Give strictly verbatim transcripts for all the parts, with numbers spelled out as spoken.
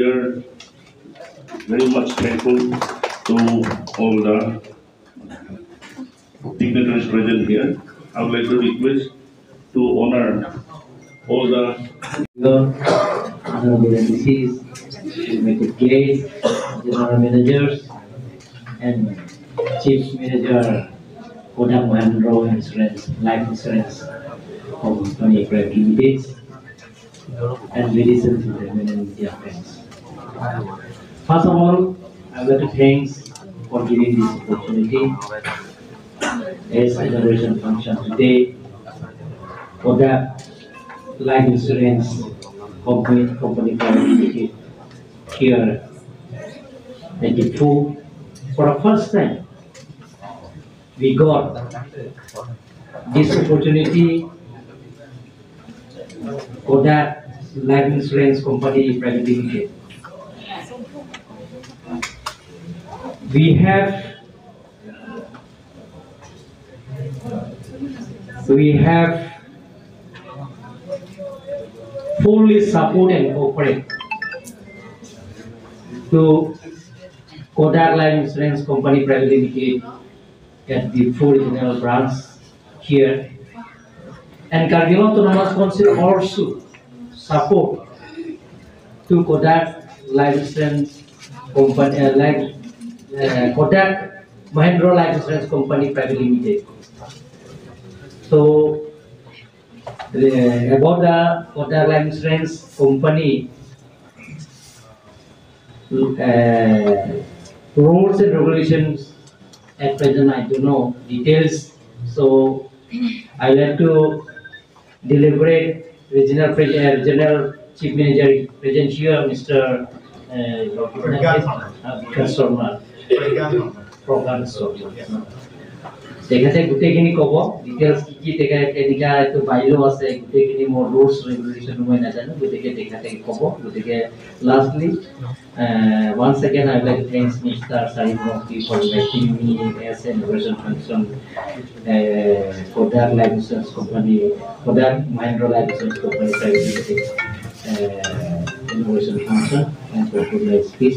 Very much thankful to all the dignitaries present here. I would like to request to honor all the Honorable M D Cs, respected guests, general managers, and chief manager, Kotak Mahindra Insurance, Life Insurance Company Private Limited, and ladies and gentlemen and media friends. First of all, I would like to thanks for giving this opportunity as inauguration function today for the life insurance company, company Private Limited here at Diphu. For the first time, we got this opportunity for the life insurance company Private Limited. We have, we have fully support and cooperate to Kotak Life Insurance Company Private Limited at Diphu Regional Branch here. And Karbi Anglong Autonomous Council also support to Kotak Life Insurance Company, uh, Life, uh, Kotak Mahindra Life Insurance Company Private Limited. So, uh, about the Kotak Life Insurance Company, uh, rules and regulations, at present I don't know details. So I would like to deliberate Regional Pre-, uh, Regional Chief Manager present here, Mister uh, Pragyan. Uh, Vikas Sharma. Pragyan. Pragyan Sharma. Yes. তেখেতে গোটেইখিনি ক'ব, ডিটেইলছ কি কি তেখেতে কেনেকা এইটো বাইল' আছে, গোটেইখিনি মোৰ ৰুলছ ৰেগুলেশ্যন মই নাজানো, গতিকে তেখেতে ক'ব। গতিকে lastly, uh, once again I would like to thanks Mister Sarim Rongpi for inviting me as an inauguration function, uh, Kotak Life Insurance Company, Kotak Mahindra Life Insurance Company Private Limited, uh, inauguration function and conclude my speech.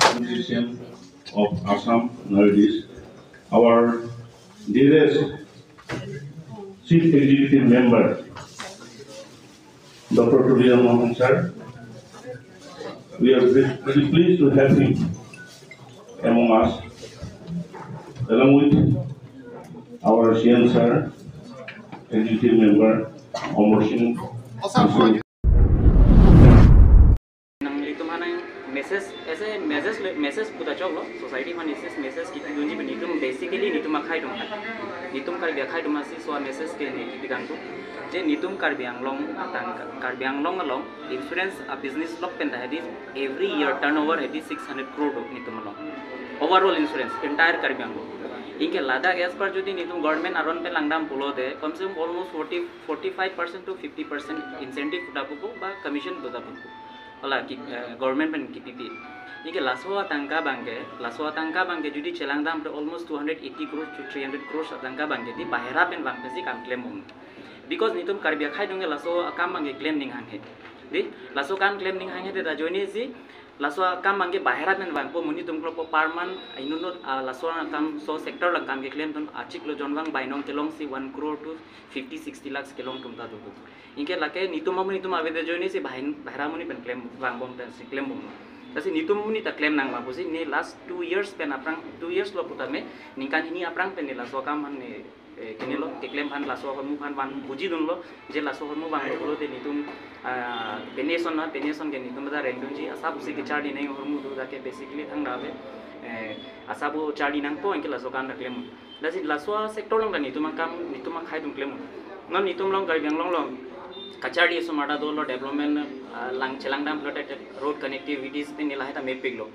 Association of Assam nowadays, our dearest Chief Executive Member, Doctor Tuliram Ronghang sir. We are very, very pleased to have him among us, along with our C M sir, Executive Member Amar Sing. Nanglitum aphan message, ese message le, message puta choklo, society aphan ese message kipidunji pen netum basically netum akhei atum aphan. Netum Karbi akhei atum aphansi laso message ke ne kipidunji. Je netum Karbi Anglong atangka, Karbi Anglong along insurance a business lok pen ta hedi every year turnover hedi six hundred crore do netum along. Overall insurance, entire Karbi Anglong. Anke ladak as per jodi netum government aron pen langdam pulote, kam se kam almost forty, forty-five percent to fifty percent incentive puta pupo ba commission puta pupo. Hala ki, eh, government pen kipipi. Anke laso atangka abangke, laso atangka abangke jodi chelangdam to almost two hundred eighty crores to three hundred crores atangka abangke di bahera pen vang pensi kam klembom. Because netum Karbi akhei atum ke laso akam abangke klem ning hanghe. Di, laso akam klem ning hanghe te ta ajoinesi, laso akam abangke bahera pen vangpo, monit atum klokpo per month, inut inut, ah, laso akam, laso sector along akam keklem atum achiklo jonvang bainong kelongsi one crore to fifty, sixty lakhs kelong atum ta dopo. Anke lake netum amonit atum avedet ajoinesi bahin, bahera amonit pen klem vangbom pensi klembom. Lasi netum amonit ta klem nang ma pusi ne last two years pen aphrang, two years lo putame, ningkan hini aphrang pen ne laso akam aphan ne, eh, kenelo, keklem aphan laso ahormu aphan van bujidunlo, je laso ahormu vanglo pulote netum, ah, pine ason na, pine ason ke netum ta rengdunji, asap si kecharli nang ahormu do, dak ke basically thangta ave, eh, asap charli nangpo, anke laso akam ta klem. Lasi laso sector along ta netum akam, netum akhei atum klem. Non netum along Karbi Anglong along kacharli osomar ta dolo, development, ah, lang chelangdam pulote road connectivities pen ne lahai ta mepiklo.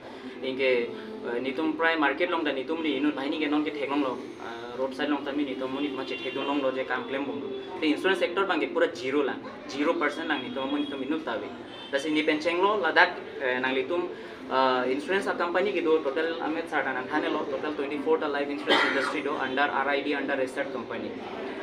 Anke, eh, netum prai market along ta netum li inut banghini ke non ke theklonglo, ah, roadside along ta mi netum monit ma chethekdun longlo je kam klembomlo. Te insurance sector abangke pura zero lang, zero percent lang netum amonit atum inut ta ave. Lasi ne pen chenglo ladak, eh, nanglitum, ah, insurance a company kedo total amet sar ta nangthanlo, total twenty-four ta life insurance industry do under R I D, under registered company.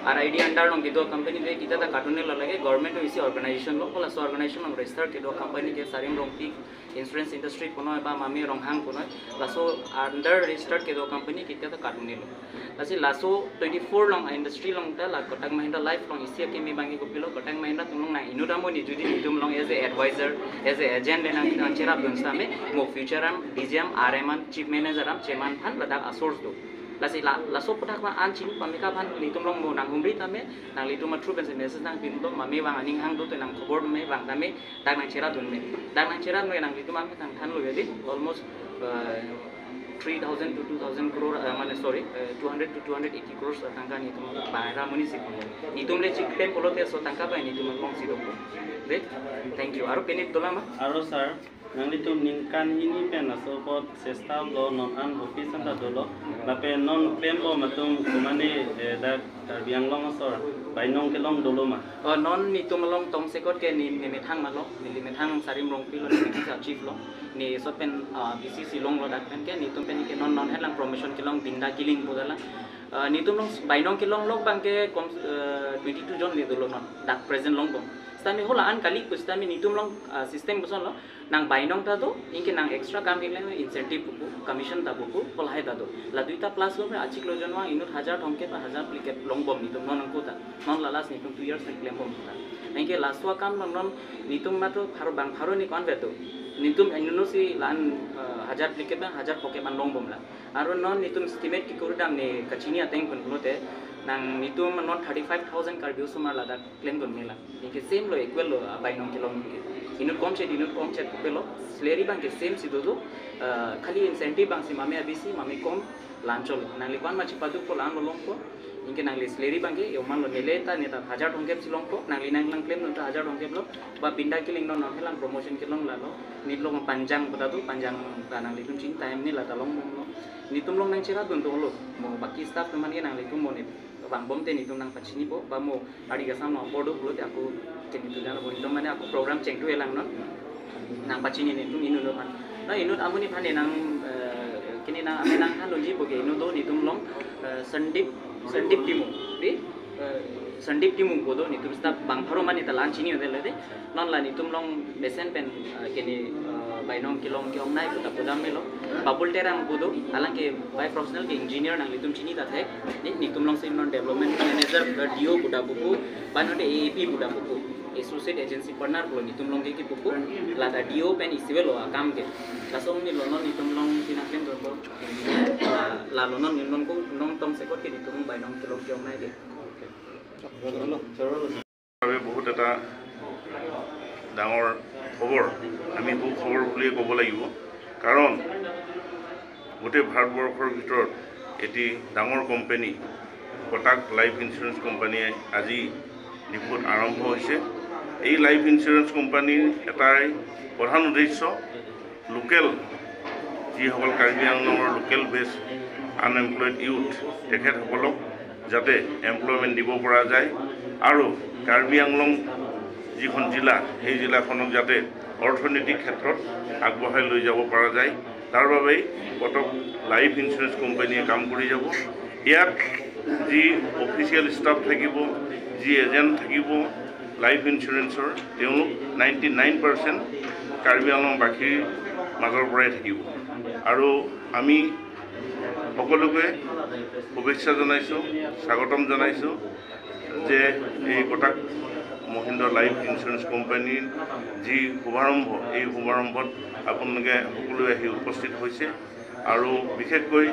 R I D under along kedo company de kita ta kadun-elo lake government isi organization lo, laso organization along register kedo company ke Sarim Rongpi Insurance Industry punoi ba Mame Ronghang punoi, laso under registered kedo company kita ta kadun-elo. Lasi laso twenty-four along industry along ta la Kotak Mahindra Life along isi akeme abang ke kopilo, Kotak Mahindra atum along nang inut amonit jodi netum along as a advisor, as a agent le nang nangcherapdun sitame, mo future an D G M, R M an, chief manager an, chairman aphan ladak a-source do. Lasi la laso aputhak ma an chini pameka aphan netum along mo nanghumri tame, nanglitum a-through pensi message nangpinlo, Mame abang aning hang do te nang khobor me abang tame, dak nangcherapdun me. Dak nangcherapdun me nanglitum aphan nangthanlo ya di, almost uh, three thousand to two thousand crore, uh, mane sorry, uh, two hundred to two hundred eighty crores atangka netum pahera amonit si pon. Netum le chik claim pulote laso atangka bai netum along si dopo. De, thank you. Aro pini dolang ma? Aro sir, nanglitum ningkan hini pen laso apot chesta lo, non an office anta dolo. Lapen non claim bom atum komatne, eh, dak Karbi Anglong asor bainong kelong dolo ma? Oh, non netum along tongsekot ke ne, ne methang ma lo, neli methang Sarim Rongpi lo, neli sa chief lo. Ne laso pen, ah, B C C along lo dak pen ke, netum pen ke non non helang promotion kelong Binda Killing pu dolang. Ah, netum along bainong kelong lok abang ke kom, eh, twenty-two jon le dolo non, dak present longbom. Sitame hala an kali pu sitame netum along, ah, system puson lo, nang bainong ta do, anke nang extra kam keklem incentive pupu, commission ta pupu, halahai ta do. La duita plus lo me achiklo jon vang inut hajar thomkep, hajar phlikep longbom netum non angko ta. Non la last netum two years nang klembom ta. Anke laso akam along non netum matro pharo bang pharo ni konvet do. Netum inut si la-an, eh, hajar phlikep an, hajar phokep an longbom la. Aro non netum estimate kekurdam ne kachini ateng pen pulote, nang netum non thirty-five thousand Karbi osomar ladak klemdun me la. Anke same lo, equal lo, ah, bainong kelong ke. Inut komchet, inut komchet pupe lo, salary abang ke same si dodo, ah, khali incentive abang si Mame abisi, Mame kom, la-an cholo. Nangli ko-an ma chipadukpo la-an lo longpo. Anke nangli salary abang ke, yo man lo nele ta, ne ta hajar thomkep si longpo, nangli nanglang klemdun ta hajar thomkep lo, ba Binda Killing non non helang promotion kelong la lo, nit lo Panjang pu ta do, Panjang ta nanglitum chini time ni la ta longbom lo. Netum along nangcherapdun dolo, mo baki staff atum an ke nanglitum mo ne vangbom te netum nangpachinipo, ba mo ari kasam no apor do pulote ako keni tu jana bo netum mane ako program chengthu elang non. Nangpachini netum inut aphan. Na inut amonit aphan ne nang, eh, kini nang ame nangthandunji bo ke inut do netum along, eh, Sandeep, Sandeep Timung. Di, eh, Sandeep Timung pu do netum staff bang pharo mane ta la-an chini hotel de. Non la netum along mesen pen, eh, kini, eh, bainong kelong ke-ongnei pu ta pudam melo. Babul Terang pu do, halanke by professional ke engineer nanglitum chini ta thek. Ne, netum along si non development manager, eh, D O pu ta pupu, ba non de A A P pu ta pupu. Associate agency partner pulo netum along ke kipupu. La ta D O pen isi avelo akam ke. Laso amonit lo non netum along si nangklemdunpo. La, la lo non netum along ko non tongsekot ke netum bainong kelong ke-ongnei ke. বাবে বহুত এটা ডাঙৰ খবৰ, আমি সুখবৰ বুলিয়ে ক'ব লাগিব। কাৰণ গোটেই ভাৰতবৰ্ষৰ ভিতৰত এটি ডাঙৰ কোম্পানী কটাক লাইফ ইঞ্চুৰেঞ্চ কোম্পানীয়ে আজি ডিফুত আৰম্ভ হৈছে। এই লাইফ ইঞ্চুৰেঞ্চ কোম্পানীৰ এটাই প্ৰধান উদ্দেশ্য লোকেল যিসকল কাৰ্বি আংলঙৰ লোকেল বেচ আনএমপ্লয়ড ইউথ, তেখেতসকলক যাতে এমপ্লয়মেণ্ট দিব পৰা যায় আৰু কাৰ্বি আংলং যিখন জিলা, সেই জিলাখনক যাতে অৰ্থনৈতিক ক্ষেত্ৰত আগবঢ়াই লৈ যাব পৰা যায়, তাৰ বাবেই কটক লাইফ ইঞ্চুৰেঞ্চ কোম্পানীয়ে কাম কৰি যাব। ইয়াত যি অফিচিয়েল ষ্টাফ থাকিব, যি এজেণ্ট থাকিব লাইফ ইঞ্চুৰেঞ্চৰ, তেওঁলোক নাইণ্টি নাইন পাৰ্চেণ্ট কাৰ্বি আংলংবাসীৰ মাজৰ পৰাই থাকিব। আৰু আমি সকলোকে শুভেচ্ছা জনাইছোঁ, স্বাগতম জনাইছোঁ যে এই কটাক মহিন্দ্ৰা লাইফ ইঞ্চুৰেঞ্চ কোম্পানীৰ যি শুভাৰম্ভ, এই শুভাৰম্ভত আপোনালোকে সকলোৱে আহি উপস্থিত হৈছে। আৰু বিশেষকৈ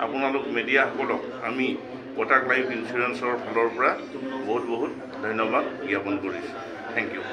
আপোনালোক মিডিয়াসকলক আমি কটাক লাইফ ইঞ্চুৰেঞ্চৰ ফালৰ পৰা বহুত বহুত ধন্যবাদ জ্ঞাপন কৰিছোঁ। Thank you.